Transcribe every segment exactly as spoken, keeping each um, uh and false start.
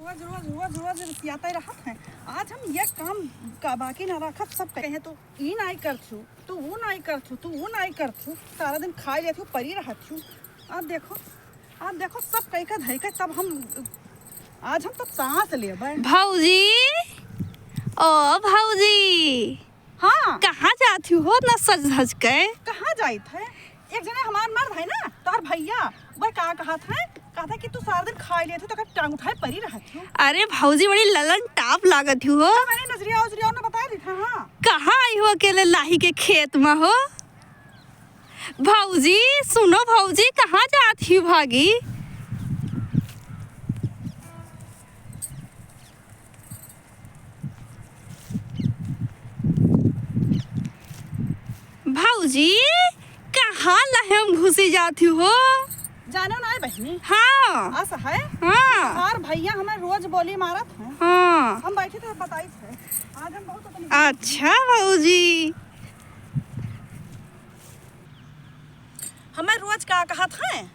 रोज, रोज, रोज, रोज रिसियाते रहत हैं। आज हम ये काम का बाकी ना रखब, सब कहे, "तू ई नाई करथू, तू वो नाई करथू, तू वो नाई करथू।" सारा दिन खाई लेथू, परी रहथू। अब देखो, अब देखो, सब कई का धई के तब हम, आज हम तब सांस लेबै। भौजी, ओ भौजी। हाँ। कहाँ जात हू हो इतना सज धज के? कहाँ जाइत है? एक जने हमार मर्द है ना, तोहर भैया, वह का कहत है, कहत है कि तू सारा दिन खाई लेत हू, तो टांग उठाए परी रहत हू। अरे भौजी, बड़ी ललन टाप लागत हू हो। तो मैंने नजरिया उजरिया ना बता दी था, हाँ। कहाँ आई हो अकेले लाही के खेत में हो? भौजी, सुनो भौजी, कहाँ जात ही भागी? भौजी, कहाँ लहम घुसी जात ही हो? जानो ना है बहिनी। हाँ। अस है? हाँ। हमार भैया हमें रोज बोली मारत है। हाँ। हम बैठे थे, बताई थे। आज हम बहुत अपनी अच्छा भौजी। हमें रोज का कहत हैं,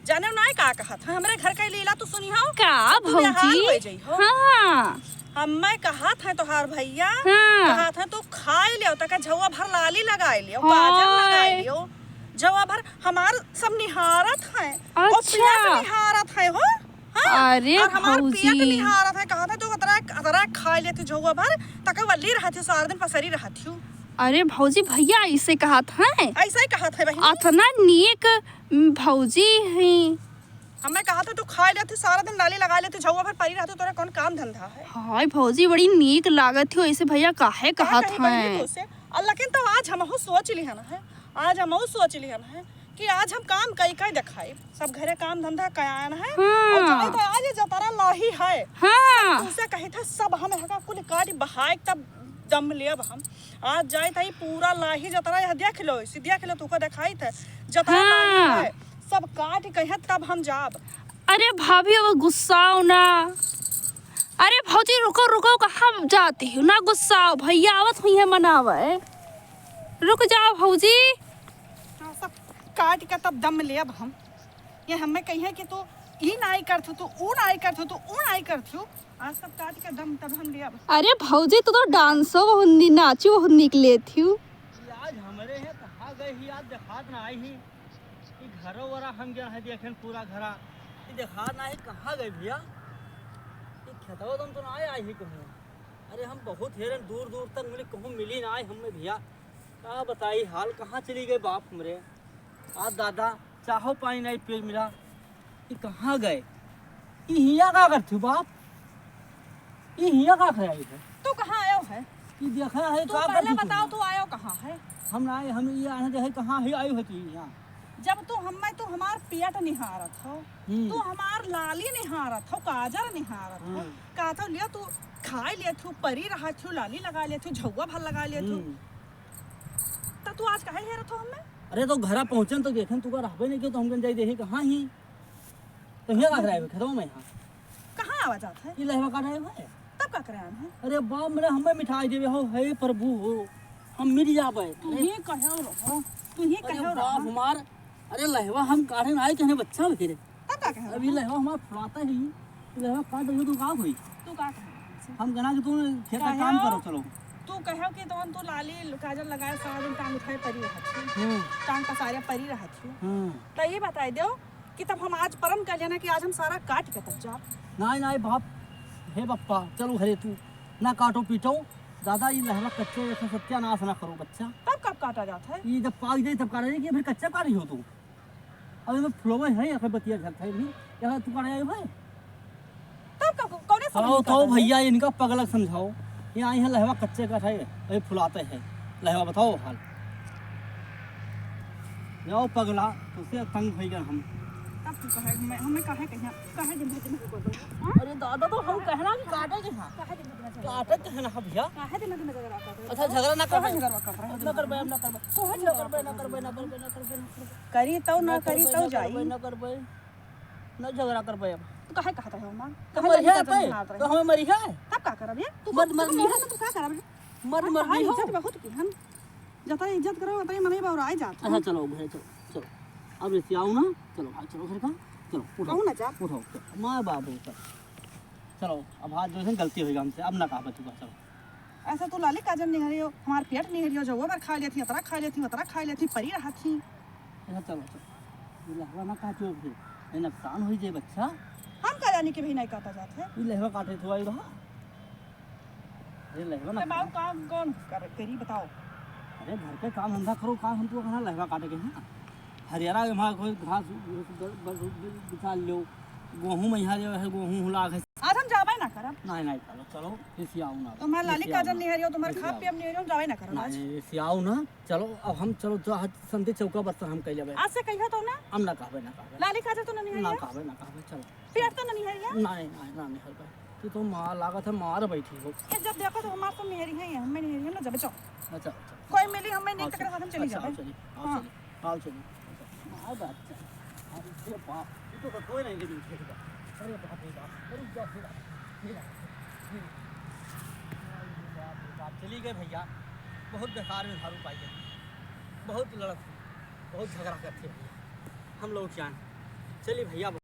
जाने नाय का कहत हैं, हमरे घर का लीला तू सुनी हो, का तू बेहाल भौजी? हो जाई हो। हाँ। हमें कहत हैं तोहार भैया, हाँ। कहत हैं तू खाई लियो, तका झौआ भर लाली लगाई लियो, काजल लगाई हाय। लियो, झौआ भर हमार सब निहारत हैं, और अच्छा। पिया के निहारत हैं हो। हाँ, अरे और हमार पिया के भौजी। निहारत है, कहत है, "तू अतरा, अतरा खाई लेती झौआ भर, तका वल्ली रहत है, सारा दिन पसरी रहत हूँ।" अरे भौजी, भैया ऐसे कहत हैं? ऐसे ही कहत है बहिनी। अतना नीक, उम, भौजी हैं। हमें कहत है, "तू खाई लेती, सारा दिन लाली लगाई लेती, झौआ भर परी रहती, तोरा कौन काम धंधा है?" हाय भौजी, बड़ी नीक लागत हो, ऐसे भैया काहे का कहत कही बहिनी हैं? तोसे? और लेकिन तो आज हमहू सोच लिहन है, आज हमहू सोच लिहन है कि आज हम काम कई कई देखाई, सब घरे काम धंधा कयान है। हाँ। और जाए तो आज जतरा लाही है। हाँ। सब तुमसे कही थे, सब हम यहाँ का कुल काट बहाए तब दम लेब हम। आज जाए तो पूरा लाही जतरा यहाँ देख लो, इसी देख लो, तुमको देखाई थे जतरा लाही हाँ। है, सब काट कहे तब हम जाब। अरे भाभी, अब गुस्साओ ना। अरे भौजी, रुको, रुको, कहाँ जाती हो? ना गुस्साओ, भैया आवत हुई है मनावे। रुक जाओ भौजी। हाँ, सब काट के तब दम लेब हम। ये हमें कही है कि तू ई नाई करथू, तू ऊ नाई करथू, तू ऊ नाई करथू। आज सब काट के दम तब हम लेब। अरे भौजी, तू तो डांसो बहुत नी-, नाचो बहुत नीक लेत हू। आज हमरे हैं, कहाँ गए ही, आज देखात ना आई ही। ई घरो वरा हम गया है देखेन पूरा घरा। ई देखात ना आई, कहाँ गए भैया? ई खेतवा तुम तो ना आए, आई ही कहूँ। अरे हम बहुत हेरन दूर दूर तक, मिली कहूँ मिली ना आई हमें भैया। का बताई हाल, कहाँ चली गए बाप हमरे। आ दादा, चाहो पानी नहीं पिए मिला। ई कहाँ गए? ई हियाँ का करथू बाप? ई हियाँ का करे आई है? तू कहाँ आयो है? ई देखा है तू का पहले करथू बताओ, तू? तू आयो कहाँ है? हम ना आए, हम ये आने देखे कहाँ ही आई होती यहाँ। जब तू हम्मे, तू हमार पेट निहारत हो, हम्म। तू हमार लाली निहारत हो, काजर निहारत हो, हम्म। कहत हो, "लियो तू खाए लेत हू, परी रहत हू, लाली लगा लेत हू, झौआ भर लगा लेत हू।" हम्म। त तू आज काहे हेरत हो हम्मे? अरे तो घरा पहुँचन तो देखेन तू का रहबे नहीं कियो, तो हम कन जाई देखे कहाँ ही। तो हियाँ का करे आए हो, खेतवा में यहाँ? कहाँ आवा जात है? ई लहवा काटे आए हो? तब का करे आए हैं? अरे बाप मेरे, हमें मिठाई देवे हो, हे प्रभु हो, हम मिट जाबे। तू ही कहो रहो, तू ही अरे कहो बाप रहो। हमार, अरे लहवा हम काटे ना आए, कहने बच्चा भी रे। तब का कहे अभी रहो? लहवा हमार फुलाता है, ई लहवा काट दे तो का होई? तू का कहे रहो हमसे? हम कहना कि तू खेत का कहो, काम करो, चलो। तू कहो कि तोहन तू लाली काजल लगाए, सारा दिन टांग उठाए परी रहत हूँ। हम्म। टांग पसारे परी रहत हूँ। हम्म। तो ये बताई दो, कि तब हम आज परन कर लेना कि आज हम सारा काट के तब जाब। नाई, नाई बाप, हे बप्पा, चलो घरे तू, ना काटो पीटो, दादा ई लहरा कच्चे ऐसा सत्यानाश ना करो बच्चा। तब कब काटा जात है? ई जब पाक जाई तब काटा जाई कि फिर कच्चा काटी हो तू? अब इमे फुलवे है, या फिर बतिया झलता है भी, या तू काटा जाई भाई? तब का, कौने समझ आओ में तो काटा है? भैया, इनका पगला समझाओ। ये आई है लहवा कच्चे का है, ये फुलाते हैं। लहवा बताओ हाल। जाओ पगला, तुझसे तंग हो गया हम। तब तू कहे, मैं, हमें काहे कहिया, काहे दिन भर दिन को बोल रहे हो? हाँ? अरे दादा, तो हम कहना कि काटे के हाँ। काहे दिन भर दिन झगड़ा काटे के है ना भैया। काहे दिन भर दिन झगड़ा करते हो? अच्छा, झगड़ा ना काहे करबे। झगड़ा करते हो? अब ना करबे, अब ना करबे। काहे ना करबे, ना करबे, ना करबे, ना करबे। करी तो ना करी तो जाई। ना करबे। न झगड़ा करबे अब। तू काहे कहत रहे हो, माँ? तो काहे मरिया लड़का है, तुम हाथ रहे तो हो? हमें मरिया है। तब का करब ये? तू मत, तू मत, मरिया मत। तो का करब? मत, हाँ, मत, तहार मत, इज्जत बहुत की हम। जतरा इज्जत करो, उतरे मनई बौराए जात हो। अच्छा, चलो, घर चलो, चलो। अब रिसियाओ ना, चलो, भाई, चलो घर का, चलो, उठो। कहूँ ना जा। उठो, चलो, माँ बाप उठो। चलो, अब आज जो है गलती होइगा हमसे, अब ना कहबे तू, चलो। ऐसा तू लाली काजर निहरियो, हमार पेट निहरियो, जो वो बार खा लेती, अतरा खा लेती, अतरा खा लेती, परी रहत ही। अच्छा, चलो, चलो। ये लहवा ना काटो अभी, ये नुकसान होई जाए बच्चा। हम का जानी कि भाई नहीं काटा जात है। ये लहवा काटे तो आई रहा। अरे लहवा ना ए बाबू, काटे। काम कौन कर, करी बताओ? अरे घर के काम धंधा करो, काम हम तो कहना लहवा काटे के हैं। हरियाणा में वहाँ कोई घास ब-, ब-, ब-, बिछा लो, गेहूं में यहाँ जो है गेहूं हुला है। आज हम जाबे ना करब। नहीं, नहीं, चलो, चलो, इसी आओ ना। तुम्हार लाली इसी आओ काजर ना। निहरियो, तुम्हार इसी खाब आओ। पियब निहरियो, हम जाबे ना करब आज। नहीं, इसी आओ ना, चलो, अब हम चलो जो आज संती चौका बर्तन हम कह लेबे। आज से कहियो तो ना। हम ना कहबे, ना कहबे। लाली काजर तो ना निहरियो? ना कहबे, ना कहबे, चलो। पेट तो ना निहरियो? नहीं, नहीं, ना निहरबे। तू तो मार लागत है, मार बैठी हो। ये जब देखो तो हमार सब निहरी है, हमें निहरी है ना, जब चल। अच्छा, अच्छा। कोई मिली हमें नहीं, अच्छा, तकर साथ हम चली अच्छा, जाबे। चली, हाँ, हाँ। चली। आओ चलो। आओ बच्चा। अरे बाप, ये तो कोई नहीं लेकिन खेत का। अरे बाप रे बाप, अरे बाप रे बाप, ये बाप, ये बाप। अरे बाप रे बाप, चली गए भैया। बहुत बेकार में दारू पाई है, बहुत लड़त है, बहुत झगड़ा करते हैं भैया। हम लोग क्या हैं? चलिए भैया।